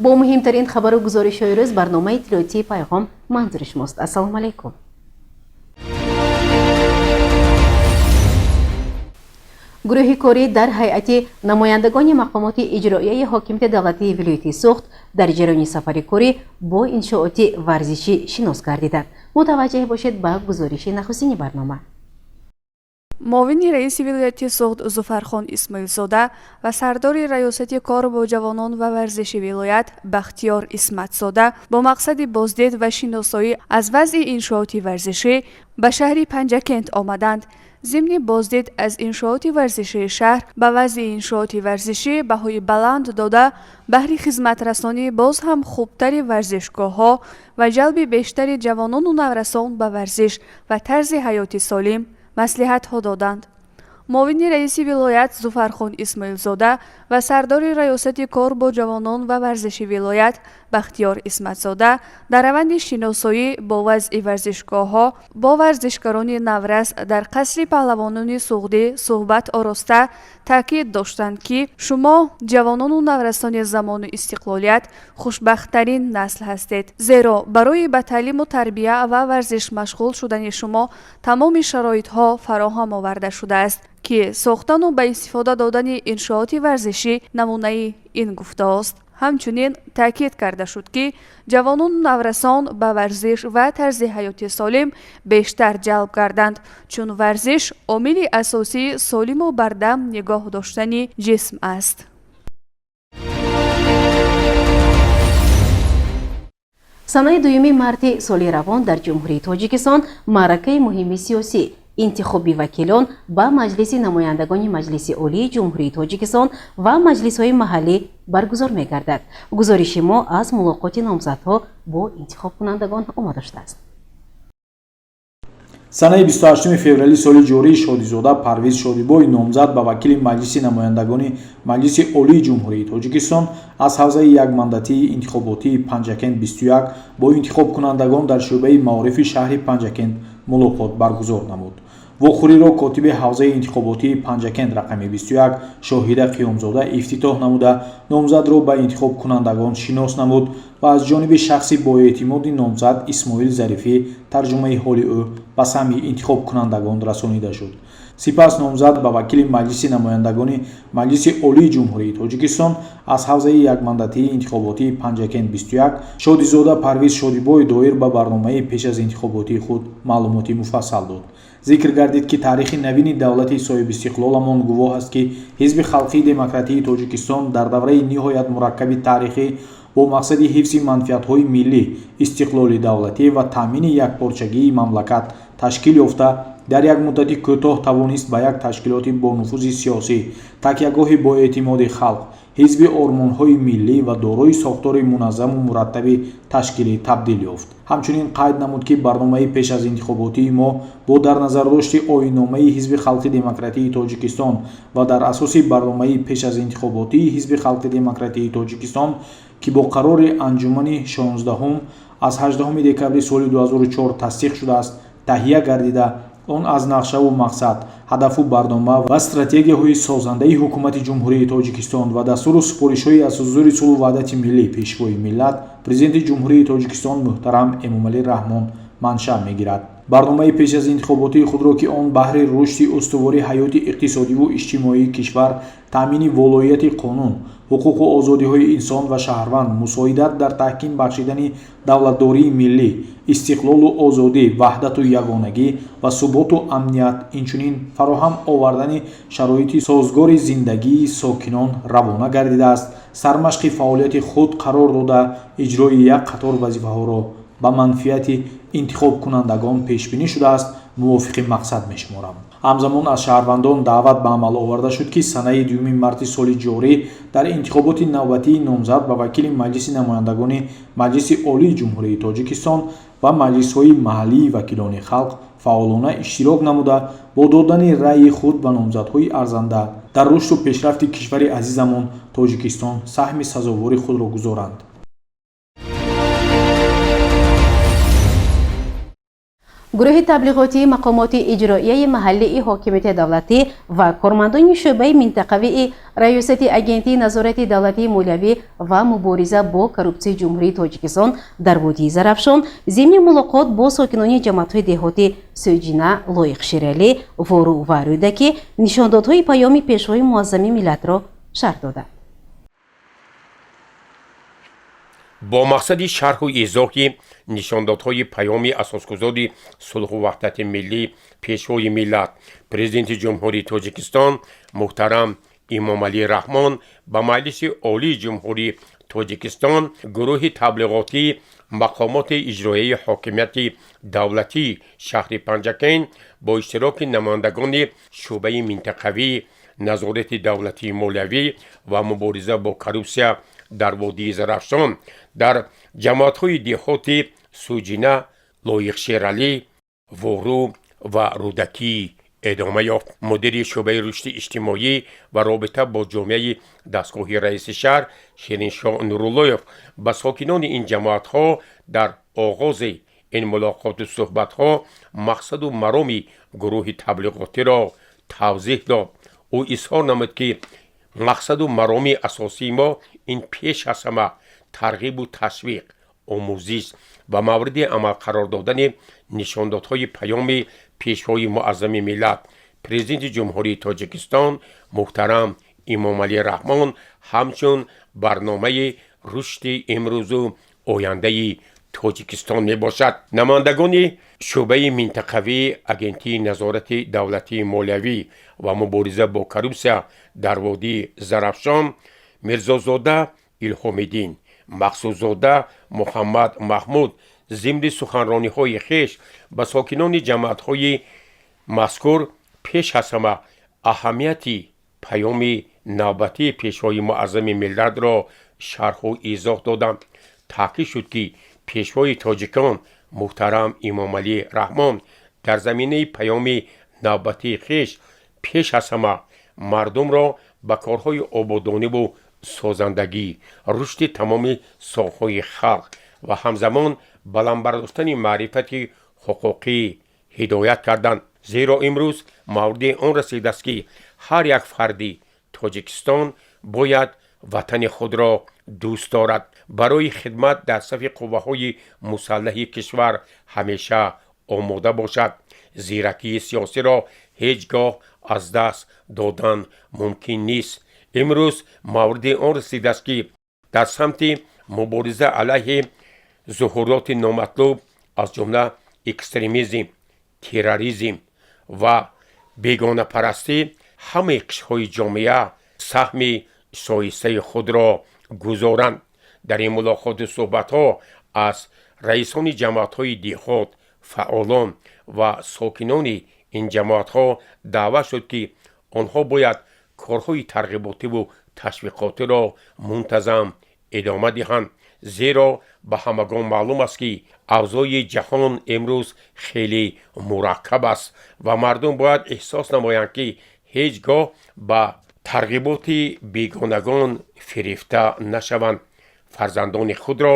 Бо муҳимтарин хабару гузоришҳои рӯз барномаи иттилоотии «Пайғом» манзури шумост. Ассалому алайкум. Гурӯҳи корӣ дар ҳайати намояндагони мақомоти иҷроияи ҳокимияти давлатии вилояти Суғд дар ҷараёни сафари корӣ бо иншооти варзишӣ шинос гардиданд. Мутаваҷҷеҳ бошед ба гузориши нахустини барнома. Муовини раиси вилояти Суғд Зуфархон Исмоилзода ва сардори раёсати кор бо ҷавонон ва варзиши вилоят Бахтиёр Исматзода бо мақсади боздид ва шиносоӣ аз вазъи иншооти варзишӣ ба шаҳри Панҷакент омаданд. Зимни боздид аз иншооти варзишии шаҳр ба вазъи иншооти варзишӣ баҳои баланд дода, баҳри хизматрасонии боз ҳам хубтари варзишгоҳҳо ва ҷалби бештари ҷавонону наврасон ба варзиш ва тарзи ҳаёти солим маслиҳатҳо доданд. Муовини раиси вилоят Зуфархон Исмоилзода ва сардори раёсати кор бо ҷавонон ва варзиши вилоят Бахтиёр Исматзода дар раванди шиносоӣ бо вазъи варзишгоҳҳо бо варзишгарони наврас дар қасри паҳлавонони суғдӣ суҳбат ороста, таъкид доштанд, ки шумо, ҷавонону наврасони замону истиқлолият, хушбахттарин насл ҳастед, зеро барои ба таълиму тарбия ва варзиш машғул шудани шумо тамоми шароитҳо фароҳам оварда шудааст, ки сохтану ба истифода додани иншооти варзишӣ намунаи ин гуфтаост. Ҳамчунин таъкид карда шуд, ки ҷавонону наврасон ба варзиш ва тарзи ҳаёти солим бештар ҷалб гарданд, чун варзиш омили асосии солиму бардам нигоҳ доштани ҷисм аст. Санаи 2 марти соли равон дар Ҷумҳурии Тоҷикистон маъракаи муҳими сиёсӣ, интихоби вакилон ба Маҷлиси намояндагони Маҷлиси Олии Ҷумҳурии Тоҷикистон ва маҷлисҳои маҳаллӣ баргузор мегардад. Гузориши мо аз мулоқоти номзадҳо бо интихобкунандагон омода шудааст. Санаи 28 феврали соли ҷорӣ Шодизода Парвиз Шодибой, номзад ба вакили Маҷлиси намояндагони Маҷлиси Олии Ҷумҳурии Тоҷикистон аз ҳавзаи якмандатии интихоботии Панҷакент 21, бо интихобкунандагон дар шӯъбаи маорифи шаҳри Панҷакент мулоқот баргузор намуд. Вохӯриро котиби ҳавзаи интихоботии Панҷакент рақами 21 Шоҳида Қиёмзода ифтитоҳ намуда, номзадро ба интихобкунандагон шинос намуд ва аз ҷониби шахси боэътимоди номзад Исмоил Зарифӣ тарҷумаи ҳоли ӯ ба самъи интихобкунандагон расонида шуд. Сипас номзад ба вакили Маҷлиси намояндагони Маҷлиси Олии Ҷумҳурии Тоҷикистон аз ҳавзаи якмандатии интихоботии Панҷакент 21 Шодизода Парвиз Шодибой доир ба барномаи пеш аз интихоботии худ маълумоти муфассал дод. Зикр гардид, ки таърихи навини давлати соҳибистиқлоламон гувоҳ аст, ки Ҳизби халқии демократии Тоҷикистон дар давраи ниҳоят мураккаби таърихӣ бо мақсади ҳифзи манфиатҳои миллӣ, истиқлоли давлатӣ ва таъмини якпорчагии мамлакат ташкил ёфта, дар як муддати кӯтоҳ тавонист ба як ташкилоти бонуфузи сиёсӣ, такягоҳи боэътимоди халқ, ҳизби ормонҳои миллӣ ва дорои сохтори муназзаму мураттаби ташкилӣ табдил ёфт. Ҳамчунин қайд намуд, ки барномаи пеш аз интихоботии мо бо дар назардошти оинномаи Ҳизби халқи демократии Тоҷикистон ва дар асоси барномаи пеш аз интихоботии Ҳизби халқи демократии Тоҷикистон, ки бо қарори анҷумани 16-ум аз 18 декабри соли 2004 тасдиқ шудааст, таҳия гардида, он аз нақшаву мақсад, ҳадафу барнома ва стратегияҳои созандаи Ҳукумати Ҷумҳурии Тоҷикистон ва дастуру супоришҳои Асосгузори сулҳу ваҳдати миллӣ, Пешвои миллат, Президенти Ҷумҳурии Тоҷикистон муҳтарам Эмомалӣ Раҳмон маншаъ мегирад. Барномаи пеш аз интихоботии худро, ки он баҳри рушди устувори ҳаёти иқтисодиву иҷтимоии кишвар, таъмини волоияти қонун, ҳуқуқу озодиҳои инсон ва шаҳрванд, мусоидат дар таҳким бахшидани давлатдории миллӣ, истиқлолу озодӣ, ваҳдату ягонагӣ ва суботу амният, инчунин фароҳам овардани шароити созгори зиндагии сокинон равона гардидааст, сармашқи фаъолияти худ қарор дода, иҷрои як қатор вазифаҳоро ба манфиати интихобкунандагон пешбинӣ шудааст, мувофиқи мақсад мешуморам. Ҳамзамон аз шаҳрвандон даъват ба амал оварда шуд, ки санаи 2 марти соли ҷорӣ дар интихоботи навбатии номзад ба вакили Маҷлиси намояндагони Маҷлиси Олии Ҷумҳурии Тоҷикистон ва маҷлисҳои маҳаллии вакилони халқ фаъолона иштирок намуда, бо додани раъйи худ ба номзадҳои арзанда дар рушду пешрафти кишвари азизамон Тоҷикистон саҳми сазовори худро гузоранд. Гурӯҳи таблиғотии мақомоти иҷроияи маҳаллии ҳокимияти давлатӣ ва кормандони шӯъбаи минтақавии Раёсати Агентии назорати давлатии молиявӣ ва мубориза бо коррупсияи Ҷумҳурии Тоҷикистон дар водии Зарафшон зимни мулоқот бо сокинони ҷамоатҳои деҳоти Сӯҷина, Лоиқ Шералӣ, Вору ва Рӯдакӣ нишондодҳои паёми Пешвои Муаззами миллатро шарҳ доданд. Бо мақсади шарҳу изоҳи нишондодҳои паёми асосгузори сулҳу ваҳдати миллӣ, Пешвои миллат, Президенти Ҷумҳурии Тоҷикистон муҳтарам Эмомалӣ Раҳмон ба Маҷлиси Олии Ҷумҳурии Тоҷикистон гурӯҳи таблиғотии мақомоти иҷроияи ҳокимияти давлатии шаҳри Панҷакент бо иштироки намояндагони шӯъбаи минтақавии назорати давлатии молиявӣ ва мубориза бо коррупсия дар водии Зарафшон дар ҷамоатҳои деҳоти Суҷина, Лоиқ Шералӣ, Вору ва Рӯдакӣ эдома ёфт. Мудири шӯъбаи рушди иҷтимоӣ ва робита бо ҷомеаи дастгоҳи раиси шаҳр Шириншоҳ Нуруллоев ба сокинони ин ҷамоатҳо дар оғози ин мулоқоту суҳбатҳо мақсаду мароми гурӯҳи таблиғотиро тавзеҳ дод. Ӯ изҳор намуд, ки мақсаду мароми асосии мо ин пеш аз ҳама тарғибу ташвиқ, омӯзиш ва мавриди амал қарор додани нишондодҳои паёми Пешвои Муаззами миллат, Президенти Ҷумҳурии Тоҷикистон муҳтарам Эмомалӣ Раҳмон ҳамчун барномаи рушди имрӯзу ояндаи Тоҷикистон мебошад. Намояндагони шӯъбаи минтақавии Агентии назорати давлатии молиявӣ ва мубориза бо коррупсия дар водии Зарафшон Мирзозода Илҳомиддин, Мақсудзода Муҳаммад Маҳмуд зимни суханрониҳои хеш ба сокинони ҷамоатҳои мазкур пеш аз ҳама аҳамияти паёми навбатии Пешвои Муаззами миллатро шарҳу изоҳ доданд. Таъкид шуд, ки Пешвои тоҷикон муҳтарам Эмомалӣ Раҳмон дар заминаи паёми навбатии хеш пеш аз ҳама мардумро ба корҳои ободониву созандагӣ, рушди тамоми соҳаҳои халқ ва ҳамзамон баланд бардоштани маърифати ҳуқуқӣ ҳидоят карданд. Зеро имрӯз мавриди он расидааст, ки ҳар як фарди Тоҷикистон бояд ватани худро дӯст дорад, барои хидмат дар сафи қувваҳои мусаллаҳи кишвар ҳамеша омода бошад. Зиракии сиёсиро ҳеҷ гоҳ аз даст додан мумкин нест. Имрӯз мавриди он расидааст, ки дар самти мубориза алайҳи зуҳуроти номатлуб, аз ҷумла экстремизм, терроризм ва бегонапарастӣ, ҳамаи қишрҳои ҷомеа саҳми шоистаи худро гузоранд. Дар ин мулоқоту суҳбатҳо аз раисони ҷамоатҳои деҳот, фаъолон ва сокинони ин ҷамоатҳо даъват шуд, ки онҳо бояд корҳои тарғиботиву ташвиқотиро мунтазам идома диҳанд, зеро ба ҳамагон маълум аст, ки авзои ҷаҳон имрӯз хеле мураккаб аст ва мардум бояд эҳсос намоянд, ки ҳеҷ гоҳ ба тарғиботи бегонагон фирефта нашаванд, фарзандони худро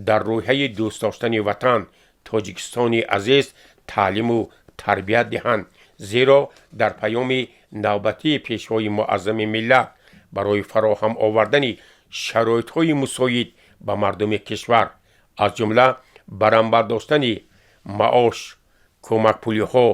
дар рӯҳияи дӯст доштани ватан, Тоҷикистони азиз таълиму тарбият диҳанд, зеро дар паёми навбатии Пешвои Муаззами миллат барои фароҳам овардани шароитҳои мусоид ба мардуми кишвар, аз ҷумла баланд бардоштани маош, кӯмакпулиҳо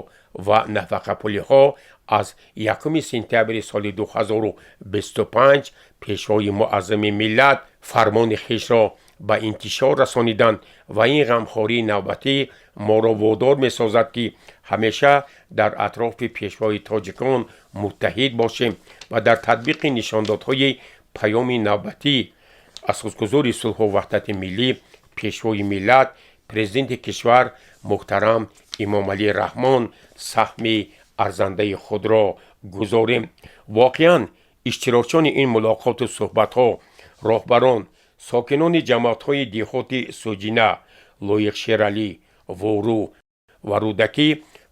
ва нафақапулиҳо аз 1 сентябри соли 2025 Пешвои Муаззами миллат фармони хешро ба интишор расониданд ва ин ғамхории навбатӣ моро водор месозад, ки ҳамеша дар атрофи Пешвои тоҷикон муттаҳид бошем ва дар татбиқи нишондодҳои паёми навбатӣ асосгузори сулҳу ваҳдати миллӣ, Пешвои миллат, Президенти кишвар муҳтарам Эмомалӣ Раҳмон саҳми арзандаи худро гузорем. Воқеан, иштирокчиёни ин мулоқоту суҳбатҳо, роҳбарон, сокинони ҷамоатҳои деҳоти Суҷина, Лоиқ Шералӣ, Вору ва Рӯдакӣ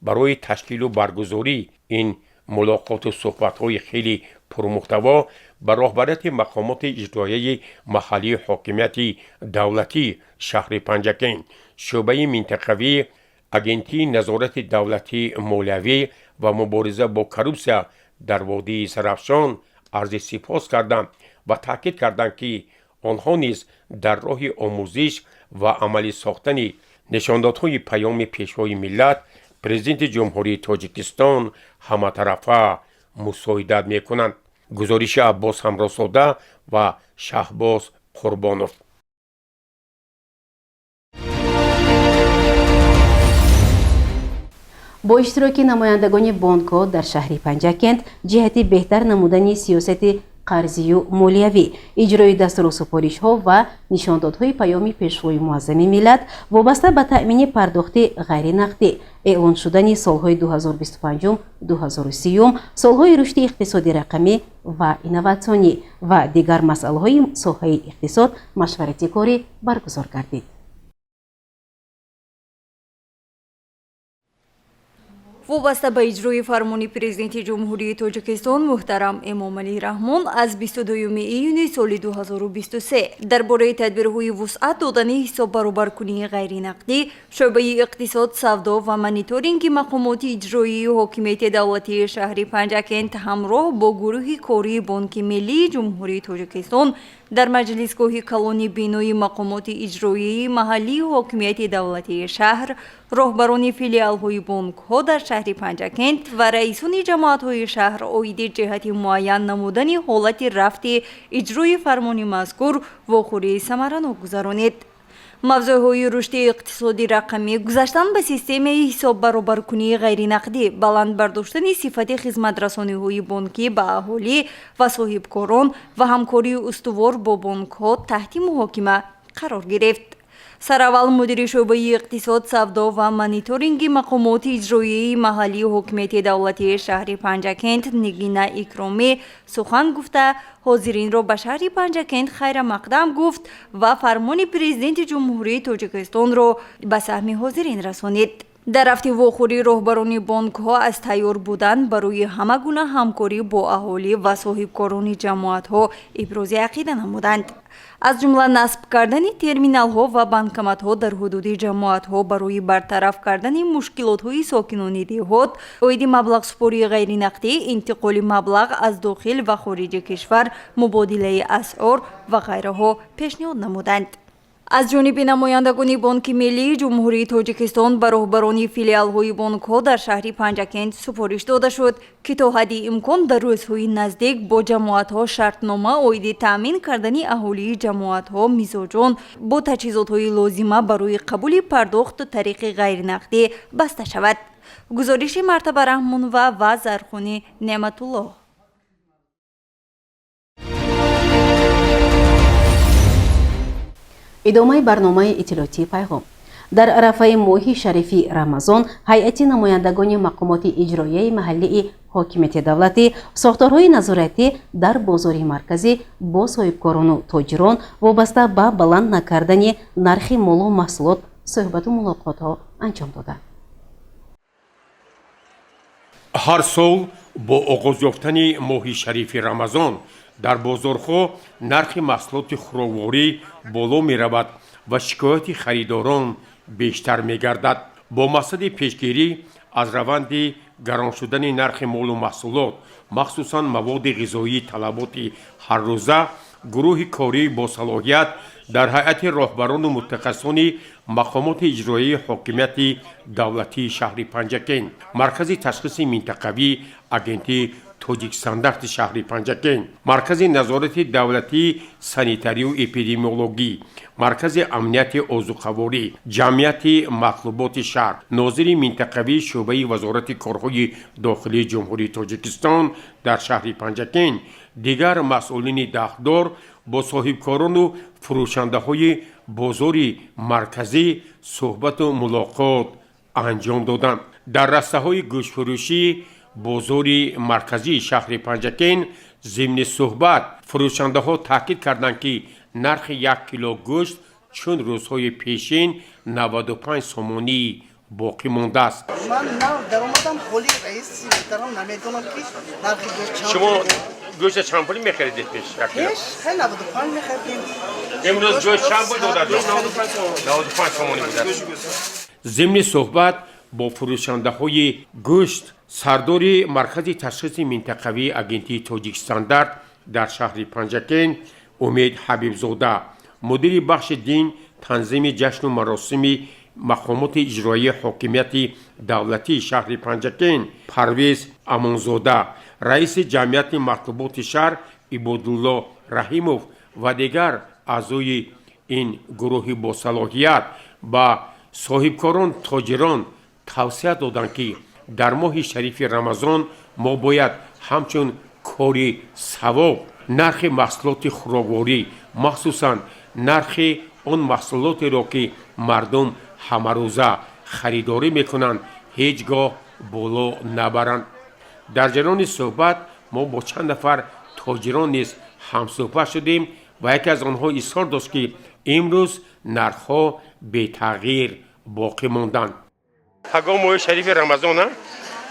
барои ташкилу баргузории ин мулоқоту суҳбатҳои хеле пурмуҳтаво ба роҳбарияти мақомоти иҷроияи маҳаллии ҳокимияти давлатии шаҳри Панҷакент, шӯъбаи минтақавии Агентии назорати давлатии молиявӣ ва мубориза бо коррупсия дар водии Зарафшон арзи сипос карданд ва таъкид карданд, ки онҳо низ дар роҳи омӯзиш ва амалӣ сохтани нишондодҳои Паёми Пешвои миллат, Президенти Ҷумҳурии Тоҷикистон ҳаматарафа мусоидат мекунанд. Гузориши Аббос Ҳамроҳзода ва Шаҳбоз Қурбонов. Бо иштироки намояндагони бонкҳо дар шаҳри Панҷакент ҷиҳати беҳтар намудани сиёсати қарзию молиявӣ, иҷрои дастуру супоришҳо ва нишондодҳои Паёми Пешвои Муаззами миллат вобаста ба таъмини пардохти ғайринақдӣ, эълон шудани солҳои 2025-2030 солҳои рушди иқтисоди рақамӣ ва инноватсионӣ ва дигар масъалаҳои соҳаи иқтисод машварати корӣ баргузор гардид. Вобаста ба иҷрои фармони Президенти Ҷумҳурии Тоҷикистон муҳтарам Эмомалӣ Раҳмон аз 22 июни соли 2023 дар бораи тадбирҳои вусъат додани ҳисоббаробаркунии ғайринақдӣ, шӯъбаи иқтисод, савдо ва мониторинги мақомоти иҷроии ҳокимияти давлатии шаҳри Панҷакент ҳамроҳ бо гурӯҳи кории Бонки Миллии Ҷумҳурии Тоҷикистон дар маҷлисгоҳи калони бинои мақомоти иҷроияи маҳаллии ҳокимияти давлатии шаҳр, роҳбарони филиалҳои бонкҳо дар шаҳри Панҷакент ва раисони ҷамоатҳои шаҳр оиди ҷиҳати муайян намудани ҳолати рафти иҷрои фармони мазкур вохӯрии самаранок гузаронид. Мавзӯъҳои рушди иқтисоди рақамӣ, гузаштан ба системаи ҳисоббаробаркунии ғайринақдӣ, баланд бардоштани сифати хизматрасониҳои бонкӣ ба аҳолӣ ва соҳибкорон ва ҳамкории устувор бо бонкҳо таҳти муҳокима қарор гирифт. Сараввал мудири шӯъбаи иқтисод, савдо ва мониторинги мақомоти иҷроияи маҳаллии ҳокимияти давлатии шаҳри Панҷакент Нигина Икромӣ сухан гуфта, ҳозиринро ба шаҳри Панҷакент хайрамақдам гуфт ва фармони Президенти Ҷумҳурии Тоҷикистонро ба саҳми ҳозирин расонид. Дар рафти вохӯрӣ роҳбарони бонкҳо аз тайёр будан барои ҳама гуна ҳамкорӣ бо аҳолӣ ва соҳибкорони ҷамоатҳо ибрози ақида намуданд. Аз ҷумла насб кардани терминалҳо ва банкоматҳо дар ҳудуди ҷамоатҳо барои бартараф кардани мушкилотҳои сокинони деҳот оиди маблағсупории ғайринақдӣ, интиқоли маблағ аз дохил ва хориҷи кишвар, мубодилаи асъор ва ғайраҳо пешниҳод намуданд. Аз ҷониби намояндагони Бонки Миллии Ҷумҳурии Тоҷикистон ба роҳбарони филиалҳои бонкҳо дар шаҳри Панҷакент супориш дода шуд, ки то ҳадди имкон дар рӯзҳои наздик бо ҷамоатҳо шартнома оиди таъмин кардани аҳолии ҷамоатҳо мизоҷон бо таҷҳизотҳои лозима барои қабули пардохт тариқи ғайринақдӣ баста шавад. Гузориши Мартаба Раҳмонова ва Зархуни Неъматуллоҳ. Идомаи барномаи иттилоотии Пайғом. Дар арафаи моҳи шарифи Рамазон ҳайати намояндагони мақомоти иҷроияи маҳаллии ҳокимияти давлатӣ, сохторҳои назоратӣ дар бозори марказӣ бо соҳибкорону тоҷирон вобаста ба баланд накардани нархи молу маҳсулот суҳбату мулоқотҳо анҷом доданд. Ҳар сол бо оғоз ёфтани моҳи шарифи Рамазон дар бозорҳо нархи маҳсулоти хӯрокворӣ боло меравад ва шикояти харидорон бештар мегардад. Бо мақсади пешгирӣ аз раванди гарон шудани нархи молу маҳсулот, махсусан маводи ғизоии талаботи ҳаррӯза, гурӯҳи кории босалоҳият дар ҳайати роҳбарону мутахассисони мақомоти иҷроияи ҳокимияти давлатии шаҳри Панҷакент, Маркази ташхиси минтақавӣ Агентии Тоҷикстандарти шаҳри Панҷакент, Маркази назорати давлатии санитарию эпидемиологӣ, Маркази амнияти озуқаворӣ, Ҷамъияти матлуботи шаҳр, нозири минтақавии шӯъбаи Вазорати корҳои дохилии Ҷумҳурии Тоҷикистон дар шаҳри Панҷакент, дигар масъулини дахлдор бо соҳибкорону фурӯшандаҳои бозори марказӣ суҳбату мулоқот анҷом доданд. Дар растаҳои гӯштфурӯшии бозори марказии шаҳри Панҷакент зимни суҳбат фурӯшандаҳо таъкид карданд, ки нархи як кило гӯшт чун рӯзҳои пешин 95 сомонӣ боқӣ мондааст. Ман нав даромадам, ҳоли раиси муҳтарам намедонам, ки нархи гӯшт чанд. Шумо гӯшта чанд пулӣ мехаридед пеш? Пеш хеле 95 мехаридем. Имрӯз гӯшт чанд пул додад? 95 сомонӣ будааст. Зимни суҳбат бо фурӯшандаҳои гӯшт, сардори маркази ташхиси минтақавии агентии Тоҷикстандарт дар шаҳри Панҷакент Умед Ҳабибзода, мудири бахши дин, танзими ҷашну маросими мақомоти иҷроияи ҳокимияти давлатии шаҳри Панҷакент Парвез Амонзода, раиси ҷамъияти матбуоти шаҳр Ибодулло Раҳимов ва дигар аъзои ин гурӯҳи босалоҳият ба соҳибкорон, тоҷирон тавсия доданд, ки дар моҳи шарифи Рамазон мо бояд ҳамчун кори савоб нархи маҳсулоти хӯрокворӣ, махсусан нархи он маҳсулотеро, ки мардум ҳамарӯза харидорӣ мекунанд, ҳеҷ гоҳ боло набаранд. Дар ҷараёни суҳбат мо бо чанд нафар тоҷирон низ ҳамсӯҳбат шудем ва яке аз онҳо изҳор дошт, ки имрӯз нархҳо бетағйир боқӣ монданд. Пагоҳ моҳи шарифи Рамазон,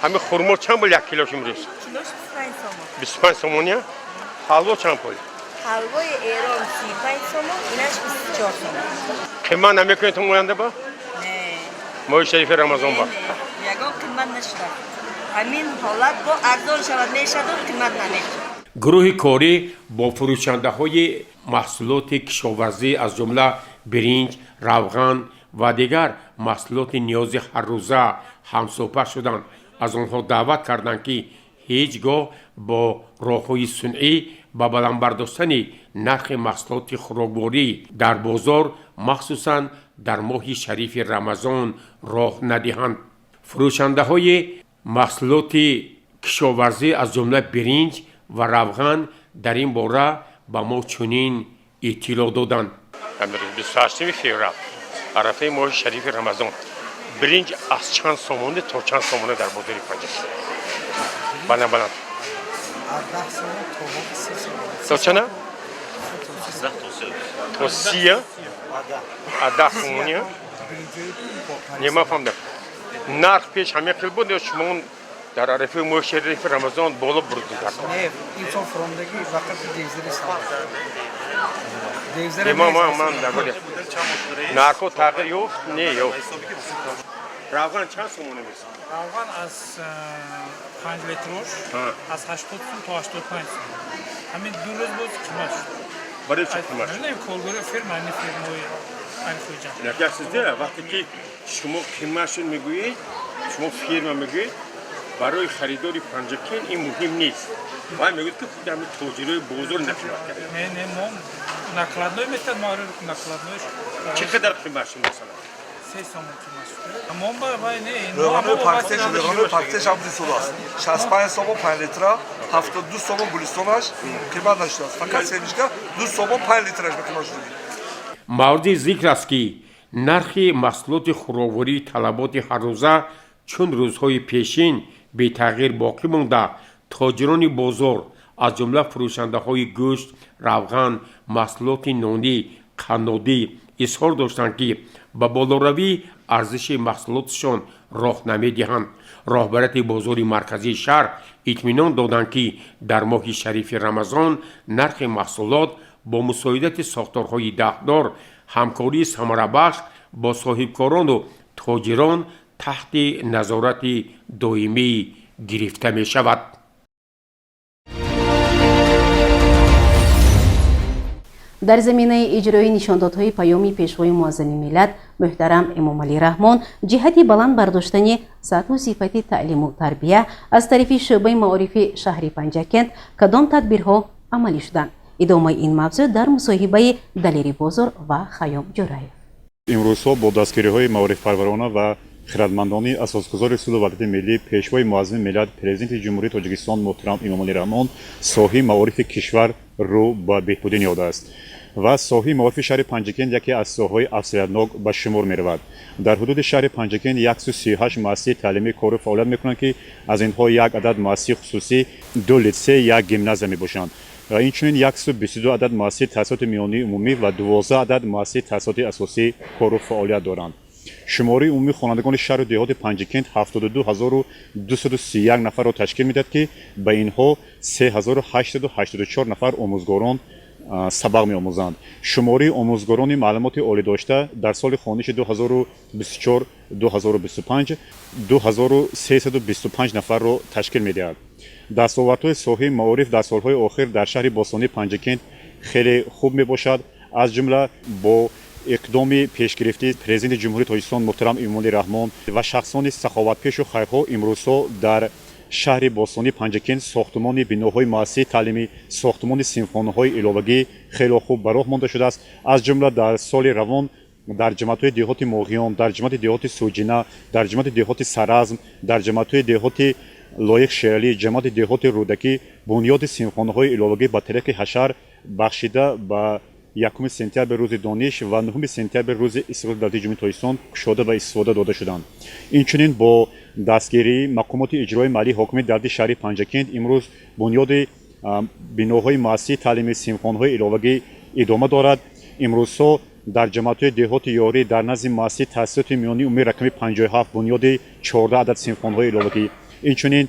ҳамин хурмо чанд пул як килош имрӯз? 25 сомония. Ҳалво чанд пул? Ҳалвои Эрон 35 сомон, инаш 24 сомон. Қимат намекунед то оянда ба? Не. Моҳи шарифи Рамазон ба? Ягон қимат нашуда. Ҳамин ҳолат бо арзон шавад мешаду, қимат намешавад. Гурӯҳи корӣ бо фурӯшандаҳои маҳсулоти кишоварзӣ, аз ҷумла биринҷ, равған ва дигар маҳсулоти ниёзи ҳаррӯза ҳамсӯҳбат шуданд. Аз онҳо даъват карданд, ки ҳеҷ гоҳ бо роҳҳои сунъӣ ба баланд бардоштани нархи маҳсулоти хӯрокворӣ дар бозор, махсусан дар моҳи шарифи Рамазон, роҳ надиҳанд. Фурӯшандаҳои маҳсулоти кишоварзӣ, аз ҷумла биринҷ ва равған, дар ин бора ба мо чунин иттилоъ доданд. 28 феврал, арафаи моҳи шарифи Рамазон, биринҷ аз чанд сомонӣ то чанд сомонӣ дар бозори Панҷакент? Баланд, баланд. То чана? То сия? А 10 сомони? Не, ман фаҳмидам, нарх пеш ҳамин хел буд ё шумо дар арафаи моҳи шарифи Рамазон боло бурдед? Не, инсон фуромдагӣ вақти девзири. Ман дар бораи нархҳо тағйир ёфт, не ёфт. Равған чанд сомонӣ месад? Равған аз 5 литрош аз 80 сум то 85 сум. Ҳамин 2 рӯз боз қимат шуд. Барои чӣ қимат шуд? Намедонем, коргари фирма, ҳамин фирмаҳои Алихоҷа. Як чизе, вақте ки шумо қимат шуд мегӯед, шумо фирма мегӯед, барои харидори Панҷакент ин муҳим нест. Вай мегӯяд, ки худи ҳамин тоҷирои бозор нақлиёт карда. Не, не, мо накладной метад, мо накладной. Чӣ қадар қимат шуд, масалан? 3 сомон қимат шуд. Мо ба вай не. Равғани пактеш ҳам дисол аст. 65 сомон 5 литра, 72 сомон Гулистонаш қимат нашудааст. Фақат семечка 2 сомон 5 литраш ба қимат шуда. Мавриди зикр аст, ки нархи маҳсулоти хӯроквории талаботи ҳаррӯза чун рӯзҳои пешин бетағйир боқӣ монда, тоҷирони бозор, аз ҷумла фурӯшандаҳои гӯшт, равған, маҳсулоти нонӣ, қаннодӣ, изҳор доштанд, ки ба болоравии арзиши маҳсулоташон роҳ намедиҳанд. Роҳбарияти бозори марказии шаҳр итминон доданд, ки дар моҳи шарифи Рамазон нархи маҳсулот бо мусоидати сохторҳои дахлдор, ҳамкории самарабахш бо соҳибкорону тоҷирон таҳти назорати доимӣ гирифта мешавад. Дар заминаи иҷрои нишондодҳои паёми Пешвои муаззами миллат муҳтарам Эмомалӣ Раҳмон ҷиҳати баланд бардоштани сатҳу сифати таълиму тарбия аз тарафи шӯъбаи маорифи шаҳри Панҷакент кадом тадбирҳо амалӣ шуданд? Идомаи ин мавзӯъ дар мусоҳибаи Далери Бозор ва Хайём Ҷӯраев. Имрӯзҳо бо дастгириҳои маорифпарварона ва хирадмандонии асосгузори сулҳу ваҳдати миллӣ, Пешвои муаззами миллат, Президенти Ҷумҳурии Тоҷикистон муҳтарам Эмомалӣ Раҳмон соҳаи маорифи кишвар рӯ ба беҳбудӣ ниҳодааст ва соҳаи маорифи шаҳри Панҷакент яке аз соҳаҳои афзалиятнок ба шумор меравад. Дар ҳудуди шаҳри Панҷакент 138 муассисаи таълимӣ кору фаъолият мекунанд, ки аз инҳо як адад муассисаи хусусӣ, ду литсей, як гимназия мебошанд. Инчунин 122 адад муассисаи таҳсилоти миёнии умумӣ ва 12 адад муассисаи таҳсилоти асосӣ кору фаъолият доранд. Шумораи умумии хонандагони шаҳру деҳоти Панҷакент 72 231 нафарро ташкил медиҳад, ки ба инҳо 3884 нафар омӯзгорон Сабақ меомӯзанд. Шумораи омӯзгорони маълумоти олӣ дошта дар соли хониши 2024 2025 2325 нафарро ташкил медиҳад. Дастовардҳои соҳаи маориф дар солҳои охир дар шаҳри бостонии Панҷакент хеле хуб мебошад. Аз ҷумла бо иқдоми пешгирифтии Президенти Ҷумҳурии Тоҷикистон муҳтарам Эмомалӣ Раҳмон ва шахсони саховатпешу хайрхоҳ имрӯзҳо дар шаҳри бостонии Панҷакент сохтумони биноҳои муассисаи таълимӣ, сохтумони синфхонаҳои иловагӣ хело хуб ба роҳ монда шудааст. Аз ҷумла дар соли равон дар ҷамоатҳои деҳоти Моғиён, дар ҷамоати деҳоти Суҷина, дар ҷамоати деҳоти Саразм, дар ҷамоатҳои деҳоти Лоиқ Шералӣ, ҷамоати деҳоти Рӯдакӣ бунёди синфхонаҳои иловагӣ ба тариқи ҳашар бахшида ба 1 сентябр, рӯзи дониш, ва 9 сентябр, рӯзи истиқлоли давлатии Ҷумҳурии Тоҷикистон, кушода ва истифода дода шуданд. Инчунин бо дастгирии мақомоти иҷроии маҳаллии ҳокимияти давлатии шаҳри Панҷакент имрӯз бунёди биноҳои муассисаи таълимӣ, синфхонаҳои иловагӣ идома дорад. Имрӯзҳо дар ҷамоатҳои деҳоти Ёрӣ дар назди муассисаи таҳсилоти миёнии умумии рақами 57 бунёди 14 адад синфхонаҳои иловагӣ, инчунин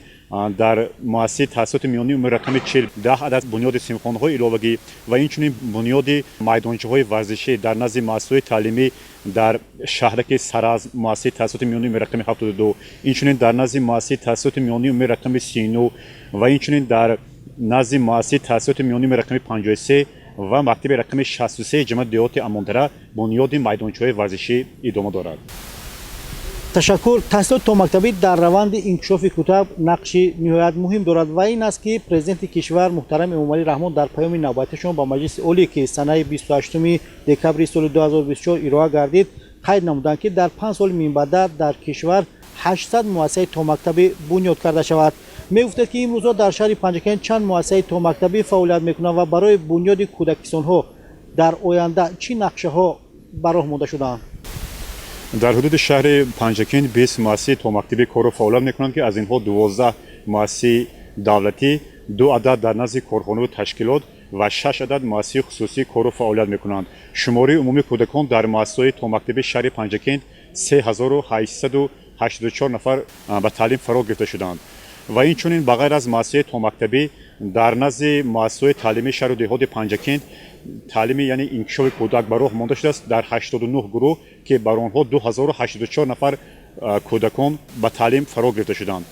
дар муассисаи таҳсилоти миёнии умумии рақами 40 10 адад бунёди синфхонаҳои иловагӣ ва инчунин бунёди майдончаҳои варзишӣ дар назди муассисаҳои таълимӣ дар шаҳраки Саразм, муассисаи таҳсилоти миёнии умумии рақами 72, инчунин дар назди муассисаи таҳсилоти миёнии умумии рақами 39 ва инчунин дар назди муассисаи таҳсилоти миёнии умумии рақами 53 ва мактаби рақами 63 ҷамоати деҳоти Амондара бунёди майдончаҳои варзишӣ идома дорад. Ташаккур. Таҳсилоти томактабӣ дар раванди инкишофи кӯдак нақши ниҳоят муҳим дорад ва ин аст, ки Президенти кишвар муҳтарам Эмомалӣ Раҳмон дар паёми навбатишон ба Маҷлиси Олӣ, ки санаи 28 декабри соли 2024 ироа гардид, қайд намуданд, ки дар 5 соли минбаъда дар кишвар 800 муассисаи томактабӣ бунёд карда шавад. Мегуфтед, ки имрӯзҳо дар шаҳри Панҷакент чанд муассисаи томактабӣ фаъолият мекунанд ва барои бунёди кӯдакистонҳо дар оянда чӣ нақшаҳо ба роҳ монда шудаанд? Дар ҳудуди шаҳри Панҷакент 20 муассисаи томактабӣ корро фаъолият мекунанд, ки аз инҳо 12 муассисаи давлатӣ, ду адад дар назди корхонаву ташкилот ва шаш адад муассисаи хусусӣ корро фаъолият мекунанд. Шумораи умумии кӯдакон дар муассисаҳои томактабии шаҳри Панҷакент 3884 нафар ба таълим фаро гирифта шуданд. Ва инчунин ба ғайр аз муассисаи томактабӣ дар назди муассисаҳои таълимии шаҳру деҳоти Панҷакент таълими, яъне инкишофи кӯдак ба роҳ монда шудааст дар 89 гурӯҳ, ки бар онҳо 2084 нафар кӯдакон ба таълим фаро гирифта шуданд.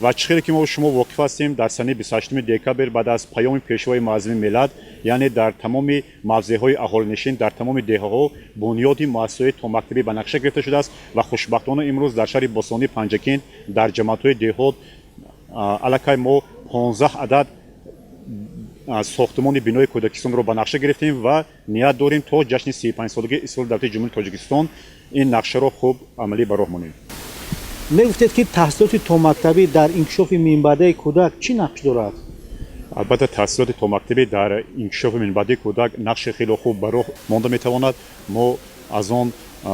Ва чӣ хеле ки мо шумо воқиф ҳастем, дар санаи 28 декабр баъд аз паёми Пешвои муаззами миллат, яъне дар тамоми мавзеъҳои аҳолинишин, дар тамоми деҳаҳо бунёди муассисаҳои томактабӣ ба нақша гирифта шудааст. Ва хушбахтона имрӯз дар шаҳри бостонии Панҷакент дар ҷамоатҳои деҳот аллакай мо 15 адад сохтумони бинои кӯдакистонро ба нақша гирифтем ва ният дорем то ҷашни 35-солагии истиқлоли давлатии Ҷумҳурии Тоҷикистон ин нақшаро хуб амалӣ ба роҳ монем. Мегуфтед, ки таҳсилоти томактабӣ дар инкишофи минбаъдаи кӯдак чӣ нақш дорад? Албатта, таҳсилоти томактабӣ дар инкишофи минбаъдаи кӯдак нақши хеле хуб ба роҳ монда метавонад. Мо аз он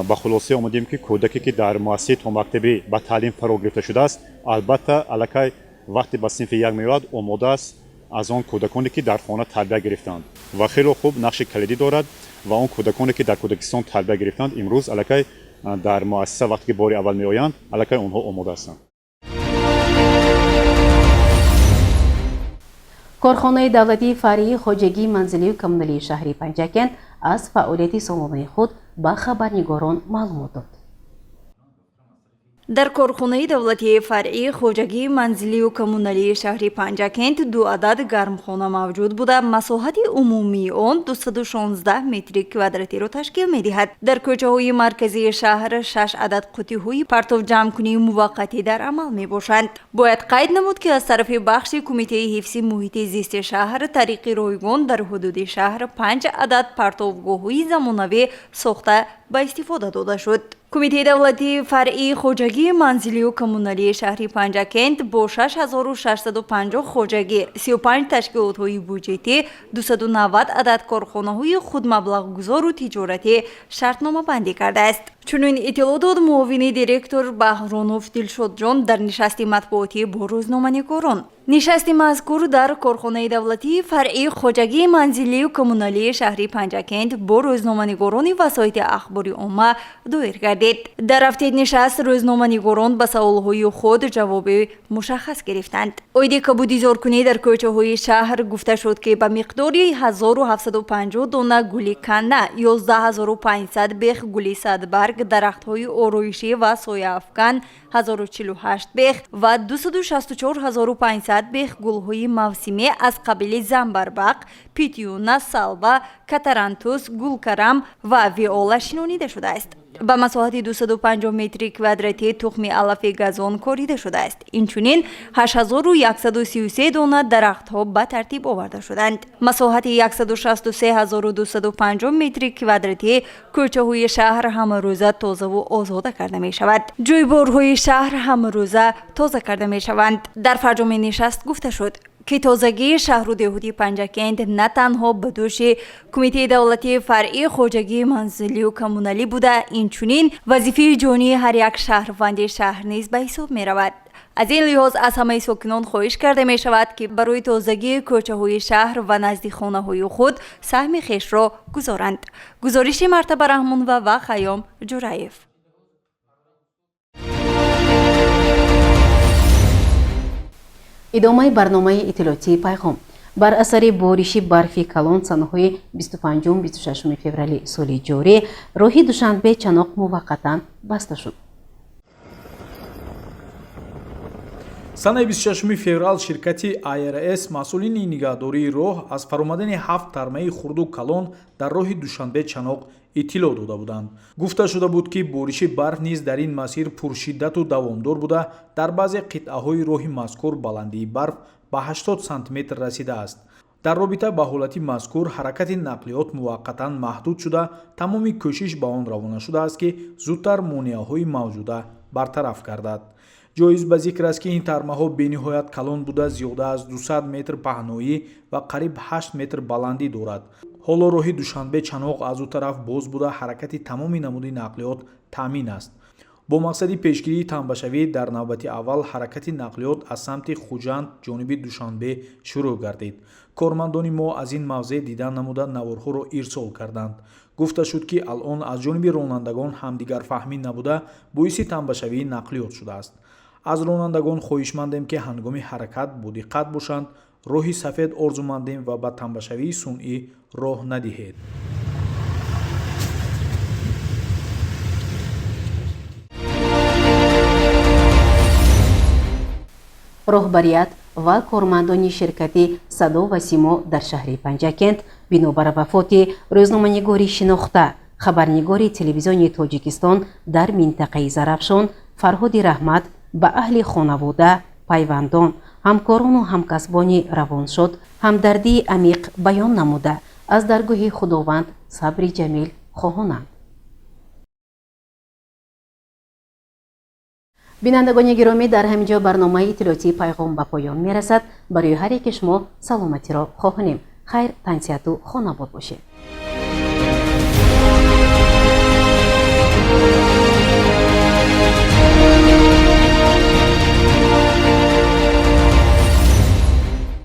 ба хулоса омадем, ки кӯдаке, ки дар муассисаи томактабӣ ба таълим фаро гирифта шудааст, албатта, аллакай вақте ба синфи як меояд, омода аст аз он кӯдаконе, ки дар хона тарбия гирифтанд, ва хело хуб нақши калидӣ дорад. Ва он кӯдаконе, ки дар кӯдакистон тарбия гирифтанд, имрӯз аллакай дар муассиса вақте ки бори аввал меоянд, аллакай онҳо омода ҳастанд. Корхонаи давлатии фаръии хоҷагии манзилию коммуналии шаҳри Панҷакент аз фаъолияти солонаи худ ба хабарнигорон маълумот дод. Дар корхонаи давлатии фаръии хоҷагии манзилию коммуналии шаҳри Панҷакент ду адад гармхона мавҷуд буда, масоҳати умумии он 216 метри квадратиро ташкил медиҳад. Дар кӯчаҳои марказии шаҳр шаш адад қуттиҳои партовҷамъкунии муваққатӣ дар амал мебошанд. Бояд қайд намуд, ки аз тарафи бахши кумитаи ҳифзи муҳити зисти шаҳр тариқи ройгон дар ҳудуди шаҳр панҷ адад партовгоҳҳои замонавӣ сохта ба истифода дода шуд. Кумитаи давлатии фаръии хоҷагии манзилию коммуналии шаҳри Панҷакент бо 6650 хоҷагӣ, 35 ташкилотҳои буҷетӣ, 290 адад корхонаҳои худмаблағгузору тиҷоратӣ шартномабандӣ кардааст. Чунин иттилоъ дод муовини директор Баҳронов Дилшодҷон дар нишасти матбуотӣ бо рӯзноманигорон. Нишасти мазкур дар корхонаи давлатии фаръии хоҷагии манзилию коммуналии шаҳри Панҷакент бо рӯзноманигорони васоити ахбори омма доир гардид. Дар рафти нишаст рӯзноманигорон ба саволҳои худ ҷавоби мушаххас гирифтанд. Оиди кабудизоркунӣ дар кӯчаҳои шаҳр гуфта шуд, ки ба миқдори 1750 дона гули канна, 11500 бех гули садбарг, дарахтҳои ороишӣ ва сояафкан 1048 бех ва 264500 бех гулҳои мавсимӣ аз қабили замбарбақ, питюна, салва, катарантус, гулкарам ва виола шинонида шудааст. Ба масоҳати 250 метри квадратӣ тухми алафи газон корида шудааст. Инчунин 8133 дона дарахтҳо ба тартиб оварда шуданд. Масоҳати 163250 метри квадратӣ кӯчаҳои шаҳр ҳамарӯза тозаву озода карда мешавад. Ҷӯйборҳои шаҳр ҳамарӯза тоза карда мешаванд. Дар фарҷоми нишаст гуфта шуд, ки тозагии шаҳру деҳоти Панҷакент на танҳо ба дӯши Кумитаи давлатии фаръии хоҷагии манзилию коммуналӣ буда, инчунин вазифаи ҷонии ҳар як шаҳрванди шаҳр низ ба ҳисоб меравад. Аз ин лиҳоз аз ҳамаи сокинон хоҳиш карда мешавад, ки барои тозагии кӯчаҳои шаҳр ва назди хонаҳои худ саҳми хешро гузоранд. Гузориши Мартаба Раҳмонова ва Хайём Ҷураев. Идомаи барномаи иттилоотии пайғом. Бар асари бориши барфи калон санаҳои 25-26 феврали соли ҷорӣ роҳи Душанбе Чаноқ муваққатан баста шуд. Санаи 26 феврал ширкати АРС масъулини нигаҳдории роҳ аз фаромадани 7 тармаи хурду калон дар роҳи Душанбе Чаноқ иттилоъ дода буданд. Гуфта шуда буд, ки бориши барф низ дар ин масир пуршиддату давомдор буда, дар баъзе қитъаҳои роҳи мазкур баландии барф ба 80 сантиметр расидааст. Дар робита ба ҳолати мазкур ҳаракати нақлиёт муваққатан маҳдуд шуда, тамоми кӯшиш ба он равона шудааст, ки зудтар монеаҳои мавҷуда бартараф гардад. Ҷоиз ба зикр аст, ки ин тармаҳо бениҳоят калон буда, зиёда аз 200 метр паҳноӣ ва қариб 8 метр баландӣ дорад. Ҳоло роҳи Душанбе Чаноқ аз ӯ тараф боз буда, ҳаракати тамоми намуди нақлиёт таъмин аст. Бо мақсади пешгирии тамбашавӣ дар навбати аввал ҳаракати нақлиёт аз самти Хуҷанд ҷониби Душанбе шурӯъ гардид. Кормандони мо аз ин мавзеъ дидан намуда наворҳоро ирсол карданд. Гуфта шуд, ки алон аз ҷониби ронандагон ҳамдигарфаҳмӣ набуда, боиси тамбашавии нақлиёт шудааст. Аз ронандагон хоҳишмандем, ки ҳангоми ҳаракат бодиққат бошанд, роҳи сафед орзумандем ва ба тамбашавии сунъӣ роҳ надиҳед. Роҳбарият ва кормандони ширкати Садо ва Симо дар шаҳри Панҷакент бинобар вафоти рӯзноманигори шинохта, хабарнигори телевизиони Тоҷикистон дар минтақаи Зарафшон Фарҳоди Раҳмат ба аҳли хонавода, пайвандон, ҳамкорону ҳамкасбони равоншод ҳамдардии амиқ баён намуда, аз даргоҳи Худованд сабри ҷамил хоҳонанд. Бинандагони гиромӣ, дар ҳамин ҷо барномаи иттилоотии пайғом ба поён мерасад. Барои ҳар яке шумо саломатиро хоҳонем. Хайр, тансиҳату хонабод бошед.